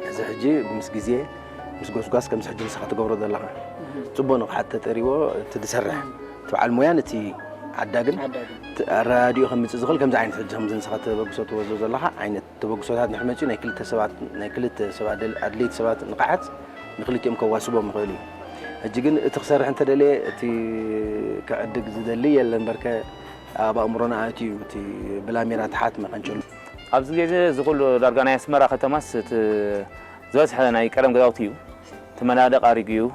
እዚ ሕጂ ምስ ግዜ ምስ ጎስጓስ ከምዚ ሕጂ ንስኻ ትገብሮ ዘለኻ ፅቡቅ ንቕሓት ተጠሪዎ እቲ ዝሰርሕ እቲ በዓል ሞያን እቲ ዓዳግን ኣረዳዲኡ ከምፅእ ዝኽእል ከምዚ ዓይነት ሕጂ ከምዚ ንስኻ ተበግሶ ትወስዶ ዘለኻ ዓይነት ተበግሶታት ንክመፅኡ ናይ ክልተ ሰባት ናይ ክልተ ሰባት ኣድለይቲ ሰባት ንቕሓት ንክልቲኦም ከዋስቦም ይኽእል እዩ። ሕጂ ግን እቲ ክሰርሕ እንተደለየ እቲ ክዕድግ ዝደሊ የለን በርከ ኣብ ኣእምሮና ኣትዩ እቲ ብላሜራ ተሓትመ ቀንጨሉ። ኣብዚ ግዜ እዚ ኩሉ ዳርጋ ናይ ኣስመራ ከተማስ እቲ ዝበዝሐ ናይ ቀደም ገዛውቲ እዩ። እቲ መናድቕ ኣሪጉ እዩ።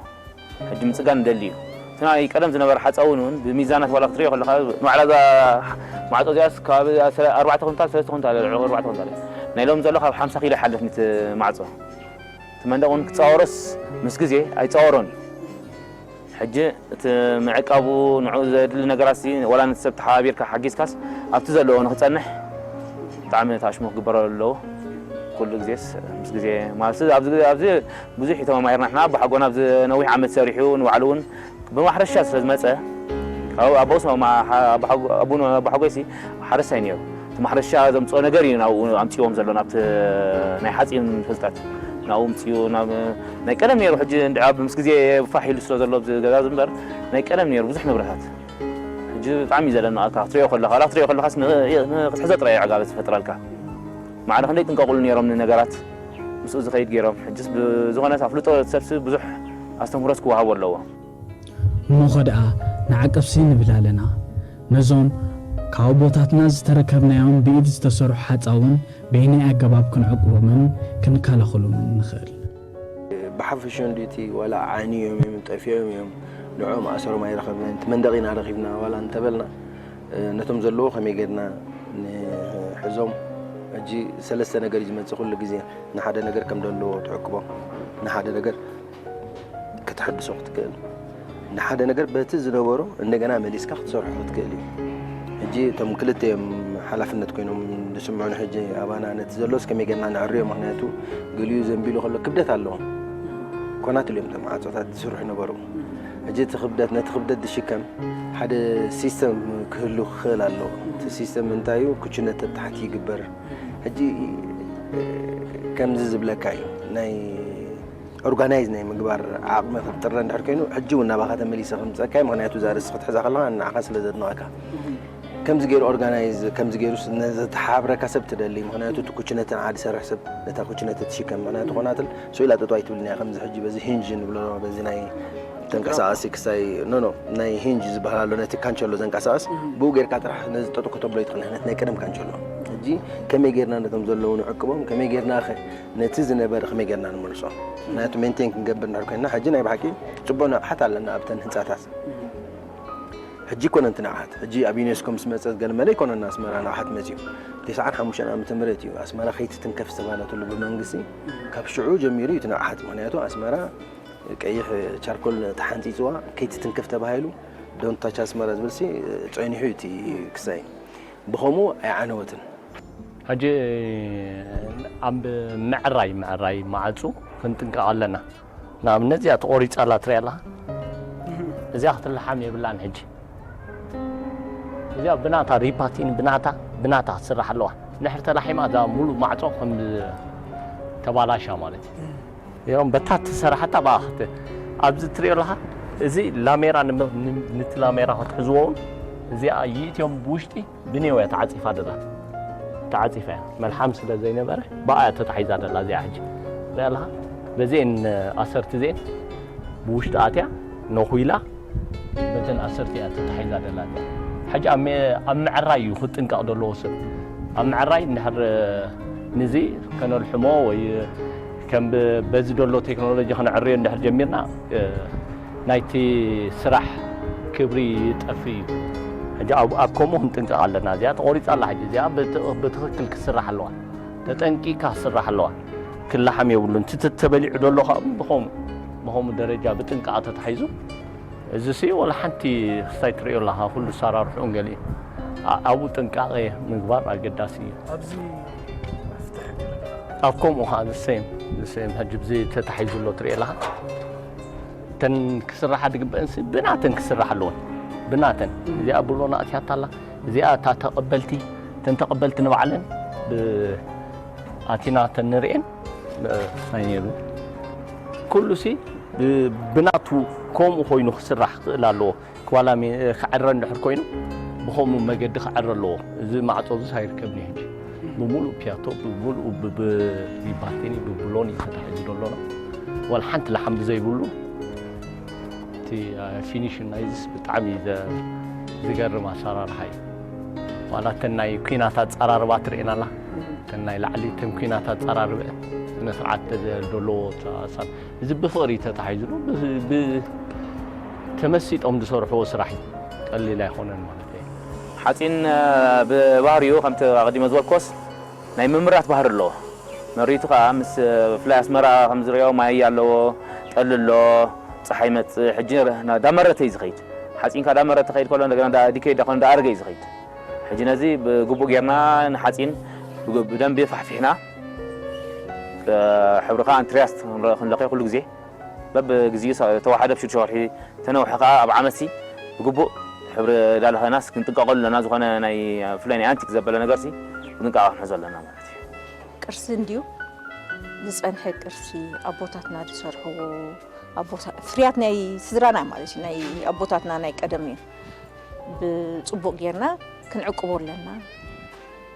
ሕጂ ምጽጋን ንደሊ እዩ። እቲ ናይ ቀደም ዝነበረ ሓጻውን እውን ብሚዛናት ዋላ ክትሪኦ ከለኻ ንባዕላ እዛ ማዕጾ እዚኣስ ከባቢ ኣርባዕተ ኩንታል ሰለስተ ኩንታል ኣርባዕተ ኩንታል ናይ ሎም ዘሎ ካብ ሓምሳ ኪሎ ይሓልፍ እቲ ማዕጾ። እቲ መንደቕ እውን ክጻወሮስ ምስ ግዜ ኣይጻወሮን እዩ። ሕጂ እቲ ምዕቃቡ ንዕኡ ዘድሊ ነገራት ሲ ወላ ነቲ ሰብ ተሓባቢርካ ሓጊዝካስ ኣብቲ ዘለዎ ንክጸንሕ ብጣዕሚ ተኣሽሞ ክግበረሉ ኣለዎ። ኩሉ ግዜስ ምስ ግዜ ማለት ኣብዚ ኣብዚ ብዙሕ እዩ ተመማሂርና ንሕና ኣቦሓጎና ኣብዚ ነዊሕ ዓመት ሰሪሑ ንባዕሉ እውን ብማሕረሻ ስለ ዝመጸ ካብ ኣቦስ ኣቦሓጎይሲ ሓረስታይ ነይሩ። እቲ ማሕረሻ ዘምፅኦ ነገር እዩ ናብኡ ኣምፅዎም ዘሎ ናብቲ ናይ ሓፂን ፍልጠት ናብኡ ምፅኡ ናይ ቀደም ነይሩ። ሕጂ እንድዓ ምስ ግዜ ፋሕ ኢሉ ስለ ዘሎ ኣብዚ ገዛ ዝንበር ናይ ቀደም ነይሩ ብዙሕ ንብረታት። ሕጂ ብጣዕሚ እዩ ዘለኒ ኣካ ክትሪኦ ከለካ ላ ክትሪኦ ከለካስ ክትሕዞ ጥራይ ዕጋበት ዝፈጥረልካ። ማዕረ ክንደይ ጥንቀቁሉ ነይሮም ንነገራት ምስኡ ዝኸይድ ገይሮም። ሕጅስ ብዝኾነ ኣፍልጦ ሰብሲ ብዙሕ ኣስተምህሮስ ክወሃቦ ኣለዎ። እሞ ኸ ደኣ ንዓቀብሲ ንብል ኣለና። ነዞም ካብ ኣቦታትና ዝተረከብናዮም ብኢድ ዝተሰርሑ ሓጻውን በየናይ ኣገባብ ክንዕቅቦምን ክንከላኸሎምን ንኽእል? ብሓፈሽኡ እንድዩ እቲ ዋላ ዓንዮም እዮም ጠፊኦም እዮም ንዕኦም ኣሰሮም ኣይረኸብናን እቲ መንደቕ ኢና ረኺብና ዋላ እንተበልና ነቶም ዘለዎ ከመይ ጌርና ንሕዞም ሕጂ ሰለስተ ነገር እዩ ዝመጽእ ኩሉ ግዜ ንሓደ ነገር ከም ደለዎ ትዕቅቦ ንሓደ ነገር ከተሐድሶ ክትክእል ንሓደ ነገር በቲ ዝነበሮ እንደገና መሊስካ ክትሰርሖ ክትክእል እዩ። ሕጂ እቶም ክልተ እዮም ሓላፍነት ኮይኖም ዝስምዑ ንሕጂ ኣባና ነቲ ዘሎስ ከመይ ጌርና ነዕርዮ ምክንያቱ ገሊኡ ዘንቢሉ ከሎ ክብደት ኣለዎ ኮናት እዮም እቶም ዓፆታት ዝስርሑ ነበሩ። ሕጂ እቲ ክብደት ነቲ ክብደት ዝሽከም ሓደ ሲስተም ክህሉ ክኽእል ኣለዎ። እቲ ሲስተም እንታይ እዩ? ክችነት ኣብ ታሕቲ ይግበር። ሕጂ ከምዚ ዝብለካ እዩ ናይ ኦርጋናይዝ ናይ ምግባር ዓቕሚ ክትጥረ እንድሕር ኮይኑ ሕጂ እውን ናባኻ ተመሊሰ ከምፀካ እዩ። ምክንያቱ እዛ ርእሲ ክትሕዛ ከለካ ንዓኻ ስለ ዘድንቐካ ከምዚ ገይሩ ኦርጋናይዝ ከምዚ ገይሩ ነዘተሓባብረካ ሰብ ትደሊ። ምክንያቱ እቲ ኩችነትን ዓዲ ሰርሕ ሰብ ነታ ኩችነት ትሽከም ምክንያቱ ኮናትል ስኢላ ጠጠው ኣይትብልን እያ። ከምዚ ሕጂ በዚ ሂንጅ ንብሎ በዚ ናይ ተንቀሳቃሲ ክሳይ ኖ ኖ ናይ ሂንጅ ዝበሃል ኣሎ ነቲ ካንቸሎ ዘንቀሳቀስ ብኡ ጌርካ ጥራሕ ነዚ ጠጠው ከተብሎ ይትኽእል። ነቲ ናይ ቀደም ካንቸሎ ሕጂ ከመይ ጌርና ነቶም ዘለዉ ንዕቅቦም ከመይ ጌርና ኸ ነቲ ዝነበረ ከመይ ጌርና ንመልሶ ምክንያቱ ሜንቴን ክንገብር እንድሕር ኮይንና ሕጂ ናይ ብሓቂ ጽቡቅ ንቕሓት ኣለና ኣብተን ህንጻታት። ሕጂ ኣይኮነን እቲ ንቕሓት ሕጂ ኣብ ዩኔስኮ ምስ መጸት ገለ መለ ኣይኮነን ኣስመራ ንቕሓት መጺኡ። ተስዓን ሓሙሽተን ዓመተ ምህረት እዩ ኣስመራ ከይትትንከፍ ዝተባህለትሉ ብመንግስቲ። ካብ ሽዑ ጀሚሩ እዩ እቲ ንቕሓት ምኽንያቱ ኣስመራ ቀይሕ ቻርኮል ተሓንጺጽዋ ከይትትንከፍ ተባሂሉ ዶንት ታች ኣስመራ ዝብልሲ ጸኒሑ እዩ እቲ ክሳይ ብኸምኡ ኣይዓነወትን። ሕጂ ኣብ ምዕራይ ምዕራይ ማዕጹ ክንጥንቀቕ ኣለና። ንኣብነት እዚኣ ተቖሪጻ ኣላ ትሪኣ ኣለኻ። እዚኣ ክትልሓም የብላን ሕጂ። እዚኣ ብናታ ሪፓቲን ብናታ ብናታ ክትስራሕ ኣለዋ። ንድሕር ተላሒማ እዛ ሙሉእ ማዕጾ ከም ተባላሻ ማለት እዩ። እዮም በታ ትሰራሓታ ብኣኽት ኣብዚ ትሪኦ ኣለኻ። እዚ ላሜራ ንመ- ን- ነቲ ላሜራ ክትሕዝዎ እውን እዚኣ ይእትዮም ብውሽጢ ብኔው እያ ተዓፂፋ ደላ። ተዓፂፋ እያ። መልሓም ስለ ዘይነበረ ብኣ እያ ተታሒዛ ደላ እዚኣ ሕጂ። ሪኣ ኣለኻ። በዚአን ኣሰርቲ እዚአን ብውሽጢ ኣትያ ነኹይላ በተን ኣሰርቲ እያ ተታሒዛ ደላ እዚኣ። ሕጂ ኣብ መ- ኣብ ምዕራይ እዩ ክጥንቀቕ ዘለዎ ሰብ። ኣብ ምዕራይ እንድሕር ንዚ ከነልሕሞ ወይ ከም ብ- በዚ ደሎ ቴክኖሎጂ ከነዕርዮ እንድሕር ጀሚርና ናይቲ ስራሕ ክብሪ ይጠፍ እዩ። ሕጂ ኣብ ኣብ ከምኡ ክንጥንቀቕ ኣለና። እዚኣ ተቖሪፃ ኣላ። ሕጂ እዚኣ ብት- ብትኽክል ክስራሕ ኣለዋ። ተጠንቂካ ክስራሕ ኣለዋ። ክላሓም የብሉን። እቲ ተበሊዑ ዘሎ ከዓ ብኸም ብኸምኡ ደረጃ ብጥንቃቐ ተታሒዙ እዚ ሲ ወላ ሓንቲ ክስታይ ትሪኦ ኣለኻ። ኩሉ ሰራርሕኡን ገሊኡ ኣ- ኣብኡ ጥንቃቐ ምግባር ኣገዳሲ እዩ። ኣብዚ መፍትሕ ኣብ ከምኡ ከዓ ዝሰይም ዝሰይም ሕጂ ብዚ ተታሒዙ ኣሎ ትሪኦ ኣለኻ። እተን ክስራሓ ዝግበእንሲ ብናተን ክስራሕ ኣለወን። ብናተን እዚኣ ብሎና ኣትያታ ኣላ። እዚኣ እታ ተቐበልቲ እተን ተቐበልቲ ንባዕለን ብ- ኣቲና ተንርእን ናይ ነይሩ ኩሉ ሲ ብ- ብናቱ ከምኡ ኮይኑ ክስራሕ ክኽእል ኣለዎ። ክዋላ ሚ- ክዕረ እንድሕር ኮይኑ ብኸምኡ መገዲ ክዕረ ኣለዎ። እዚ ማዕፆ እዚ ኣይርከብን እዩ ሕጂ። ብምሉእ ፒያቶ ብምሉእ ብ- ብ- ሪባቴኒ ብብሎን እዩ ተታሒዙ ዘሎ። ዋላ ሓንቲ ላሓም ብዘይብሉ እቲ ፊኒሽን ናይዝስ ብጣዕሚ እዩ ዘ- ዝገርም ኣሰራርሓ እዩ። ዋላ እተን ናይ ኲናት ኣፀራርባ ትርእየና ኣላ። እተን ናይ ላዕሊ እተን ኲናት ኣፀራርበ ስነ ስርዓት ዘለዎ ኣሳል እዚ ብፍቕሪ ተታሒዙ ብ- ብ- ተመሲጦም ዝሰርሕዎ ስራሕ እዩ። ቀሊል ኣይኮነን ማለት እዩ። ሓፂን ብባህሪኡ ከምቲ ኣቐዲመ ዝበልኮስ ናይ ምምራት ባህሪ ኣለዎ። መሪቱ ከዓ ምስ ብፍላይ ኣስመራ ከምዝሪኦ ማይ ኣለዎ፣ ጠሊ ኣሎ፣ ፀሓይ መፅእ ሕጂ ዳመረተ እዩ ዝኸይድ። ሓፂን ከዓ ዳመረተ ከይድ ከሎ እንደገና ዲከይድ ዳኮነ ዳኣረገ እዩ ዝኸይድ። ሕጂ ነዚ ብግቡእ ጌርና ንሓፂን ብደንቢ ፋሕፊሕና ሕብሪ ከዓ እንትርያስ ክንለኸዮ ኩሉ ግዜ በብግዚኡ ተዋሓደ ብሽዱሽተ ወርሒ ተነውሐ ከዓ ኣብ ዓመትሲ ብግቡእ ሕብሪ ዳለኸናስ ክንጥንቀቐሉ ኣለና። ዝኾነ ናይ ብፍላይ ናይ ኣንቲክ ዘበለ ነገርሲ ብጥንቃቐ ክንሕዞ ኣለና ማለት እዩ። ቅርሲ እንድዩ ዝፀንሐ ቅርሲ ኣቦታትና ዝሰርሕዎ ኣቦታ- ፍርያት ናይ ስድራና ማለት እዩ ናይ ኣቦታትና ናይ ቀደም እዩ ብፅቡቅ ጌርና ክንዕቅቦ ኣለና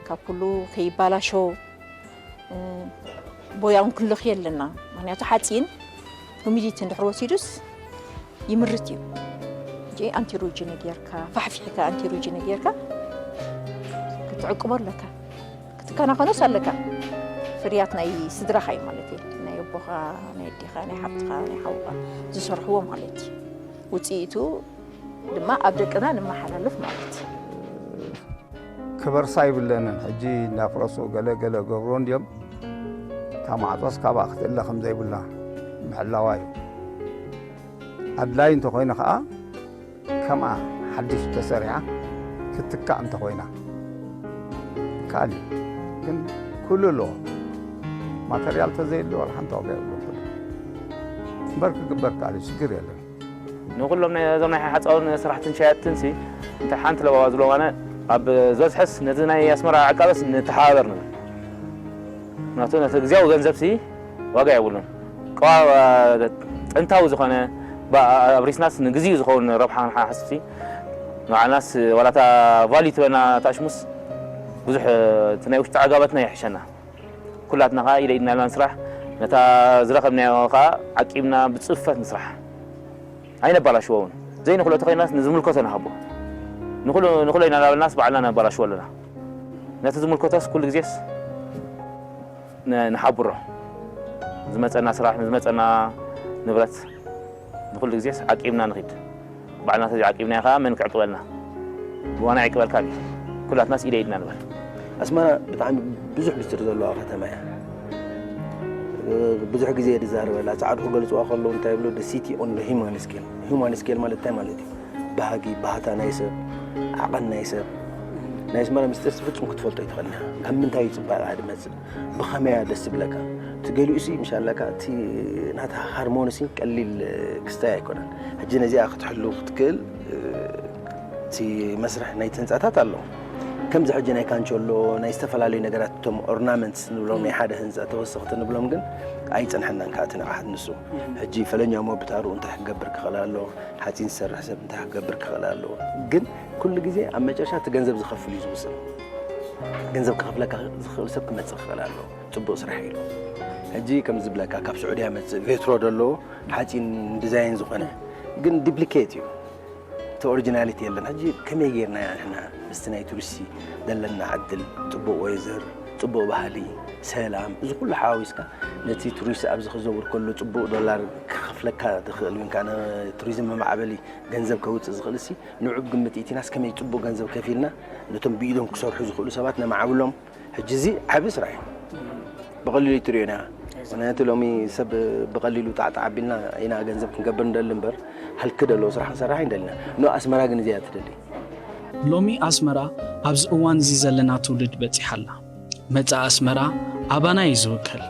ካብ ኩሉ ከይባላሾ ቦያውን ክልኽዮ ኣለና ምክንያቱ ሓፂን humidity እንድሕር ወሲዱስ ይምርት እዩ እ ኣንቲሩጅኒ ጌርካ ፋሕፊሕካ ኣንቲሩጅኒ ጌርካ ክትዕቅቦ ኣለካ ክትከናኸኖስ ኣለካ ፍርያት ናይ ስድራኻ እዩ ማለት እዩ ናይ ኣቦኻ ናይ ኣዴኻ ናይ ሓብትኻ ናይ ሓውኻ ዝሰርሕዎ ማለት እዩ ውፅኢቱ ድማ ኣብ ደቅና ንመሓላልፍ ማለት እዩ ክበርሳ ይብለንን ሕጂ እናፍረሱ ገለ ገለ ገብሮ እንድዮም እታ ማዕፆስ ካብኣ ክትእለ ከም ዘይብላ ምሕላዋ እዩ ኣድላይ እንተኮይኑ ከዓ ከምኣ ሓድሽ ተሰሪዓ ክትትካእ እንተኮይና ይከኣል እዩ ግን ኩሉ ኣለዎ ማተርያል ተዘየለ ዋላ ሓንቲ ዋጋ የብሉ እምበር ክግበር ከኣል እዩ ሽግር የለን ንኩሎም ናይ እዞም ናይ ሓፃውን ስራሕትን ሸያጥትን ሲ እንተ ሓንቲ ለባባ ዝለዋነ ኣብ ዝበዝሐስ ነዚ ናይ ኣስመራ ዕቃበስ ንተሓባበር ንብል ምክንያቱ ነቲ ግዜያዊ ገንዘብ ሲ ዋጋ የብሉን ቀዋ ጥንታዊ ዝኾነ ኣብሪስናስ ንግዚኡ ዝኸውን ረብሓ ንሓስብ ሲ ንባዕልናስ ዋላታ ቫሊ ትበና ታሽሙስ ብዙሕ እቲ ናይ ውሽጢ ዓጋበትና ይሕሸና ኩላትና ከዓ ኢደ ኢድና ኢልና ንስራሕ ነታ ዝረኸብናዮ ከዓ ዓቂብና ብፅፈት ንስራሕ ኣይነባላሽዎ እውን ዘይንኽሎ ተኸይናስ ንዝምልከቶ ንሃቦ ንኽሎ ኢና ዳበልናስ ባዕልና ነባላሽዎ ኣለና ነቲ ዝምልከቶስ ኩሉ ግዜስ ንሓብሮ ዝመፀና ስራሕ ንዝመፀና ንብረት ንኩሉ ግዜስ ዓቂብና ንኺድ ባዕልና ተዘይዓቂብናዮ ከዓ መን ክዕቅበልና ዋና ይዕቅበልካ ኩላትናስ ኢደ ኢድና ንበል ኣስመራ ብጣዕሚ ብዙሕ ሚስጥር ዘለዋ ከተማ እያ ብዙሕ ግዜ እየ ዝዛረበላ ፃዕዱ ክገልፅዋ ከለዉ እንታይ ይብሉ the city on the human scale human scale ማለት እንታይ ማለት እዩ ባህጊ ባህታ ናይ ሰብ ዓቐን ናይ ሰብ ናይ ኣስመራ ሚስጥር ፍፁም ክትፈልጦ ይትኽእል ካብ ምንታይ እዩ ፅባቐ ድመፅእ ብኸመያ ደስ ዝብለካ እቲ ገሊኡ ሲ ምሻለካ እቲ ናታ ሃርሞኒ ሲ ቀሊል ክስታይ ኣይኮነን ሕጂ ነዚኣ ክትሕሉ ክትክእል እቲ መስርሕ ናይቲ ህንፃታት ኣለዎ ከምዚ ሕጂ ናይ ካንቸሎ ናይ ዝተፈላለዩ ነገራት እቶም ኦርናመንትስ ንብሎም ናይ ሓደ ህንፃ ተወሰኽቲ ንብሎም ግን ኣይፀንሐናን። ከኣቲ ንቕሓት ንሱ ሕጂ ፈለኛሞ ብታሩ እንታይ ክገብር ክኽእል ኣሎ፣ ሓፂን ዝሰርሕ ሰብ እንታይ ክገብር ክኽእል ኣሎ። ግን ኩሉ ግዜ ኣብ መጨረሻ እቲ ገንዘብ ዝኸፍል እዩ ዝውስን። ገንዘብ ክኸፍለካ ዝኽእል ሰብ ክመፅእ ክኽእል ኣሎ። ፅቡቕ ስራሕ ኢሉ ሕጂ ከም ዝብለካ ካብ ስዑድያ መፅእ ቬትሮ ደለዎ ሓፂን ዲዛይን ዝኾነ ግን ዲፕሊኬት እዩ። እቲ ኦሪጂናሊቲ የለን። ሕጂ ከመይ ጌርና ኢና ንሕና ምስቲ ናይ ቱሪስቲ ዘለና ዕድል፣ ጽቡቕ ወይዘር፣ ጽቡቕ ባህሊ፣ ሰላም፣ እዚ ኩሉ ሓዋዊስካ ነቲ ቱሪስት ኣብዚ ክዘውር ከሎ ጽቡቕ ዶላር ክኸፍለካ ትኽእል ወይንካ ንቱሪዝም መማዕበሊ ገንዘብ ከውጽእ ዝኽእል ሲ ንዑ ግምት ኢትናስ ከመይ ጽቡቕ ገንዘብ ከፊልና ነቶም ብኢዶም ክሰርሑ ዝኽእሉ ሰባት ነማዕብሎም። ሕጂ እዚ ዓቢ ስራሕ እዩ። ብቐሊሉ ይትሪኦ ኢና። ምክንያቱ ሎሚ ሰብ ብቐሊሉ ጣዕጣዕ ኣቢልና ኢና ገንዘብ ክንገብር ንደሊ እምበር፣ ሃልኪ ደለዎ ስራሕ ክንሰርሕ ኣይንደልና። ኖ ኣስመራ ግን እዚኣ ትደሊ። ሎሚ ኣስመራ ኣብዚ እዋን እዚ ዘለና ትውልድ በጺሓ ኣላ። መጻኢ ኣስመራ ኣባና እዩ ዝውከል።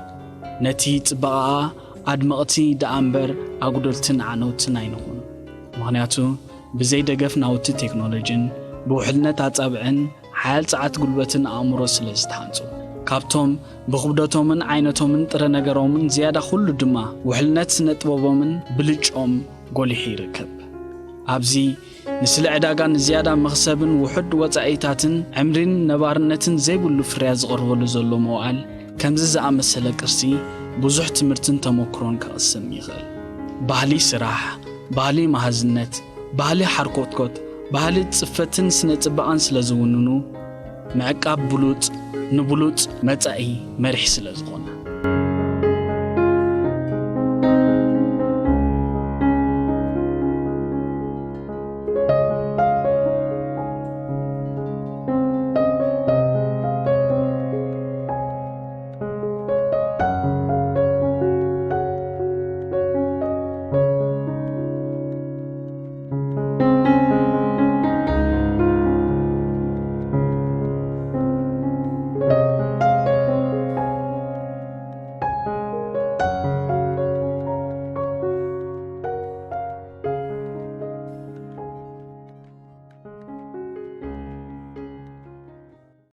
ነቲ ጽባቐኣ ኣድመቕቲ ደኣ እምበር ኣጉደልትን ዓነውትን ኣይንኹን። ምኽንያቱ ብዘይ ደገፍ ናውቲ ቴክኖሎጂን ብውሕልነት ኣጻብዕን ሓያል ጸዓት ጉልበትን ኣእምሮ ስለ ዝተሃንጹ፣ ካብቶም ብኽብደቶምን ዓይነቶምን ጥረ ነገሮምን ዝያዳ ኩሉ ድማ ውሕልነት ስነ ጥበቦምን ብልጭኦም ጎሊሑ ይርከብ። ኣብዚ ንስለ ዕዳጋ ንዝያዳ መኽሰብን ውሑድ ወጻኢታትን ዕምሪን ነባርነትን ዘይብሉ ፍርያት ዝቐርበሉ ዘሎ መዋእል ከምዚ ዝኣመሰለ ቅርሲ ብዙሕ ትምህርትን ተመክሮን ክቐስም ይኽእል። ባህሊ ስራሕ፣ ባህሊ መሃዝነት፣ ባህሊ ሓርኮትኮት፣ ባህሊ ጽፈትን ስነ ጽባቐን ስለ ዝውንኑ ምዕቃብ ብሉጽ ንብሉጽ መጻኢ መሪሕ ስለ ዝኾነ።